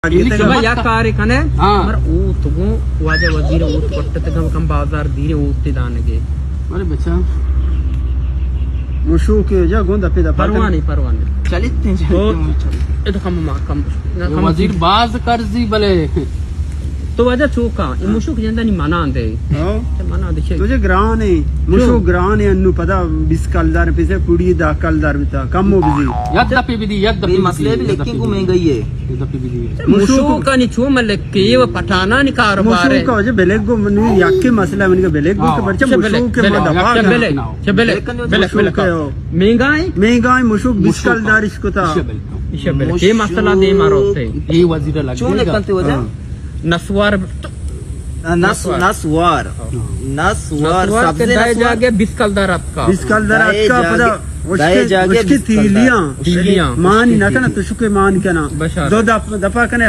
شما یک کارے کنے، ہاں۔ مر او تو گوں واجہ وزیر او تو کٹتے کم، کم بازار دیرے او تے دانگے۔ ارے بچا۔ مشو کے جا گوند اپے دا پروانی، پروانی۔ چلیتے ہیں، تو چلیتے ہیں۔ اے تو کم ما، کم، نہ، کم وزیر باز قرضی بلے۔ تو واجہ چوکا، اے مشو کے جندا نی منان دے۔ ہاں۔ تے منان دے۔ تو جے گران ہے، مشو گران ہے، انو پدا بیس کلدار پیسے پوڑی دا کلدار بتا، کم ہو بزی۔ یک دپی بدی، یک دپی بدی، مسئلے بھی یک لیکن دپی کو بدی۔ مہنگائی ہے۔ مشوکانی چو ملک کے، یہ پٹھانانی کاروبار ہے۔ مشوکا وجہ بلک گو منی یکی مسئلہ منی کا بلک گو، ہاں۔ کہ برچہ مشوک کے ما دفاع بلے، چہ بلے، بلے، بلے۔ مہنگائی؟ مہنگائی مشوک بیس کلدارش کتا۔ یہ مسئلہ دے مارو سے۔ یہ وزیر لگ چون نکلتے وجہ؟ ہاں۔ نسوار۔ نس-، نسوار۔ نسوار۔ نسوار، نسوار سبزی کے دائے نسوار۔ جاگے بیس کلدار اتکا۔ بیس کلدار اتکا، پدا دائے جاگے وشکی تیلیاں۔ تیلیاں۔ مان نہ کنا، تو شکے مان کنا۔ بشار۔ دو دپ-، دپا کنے۔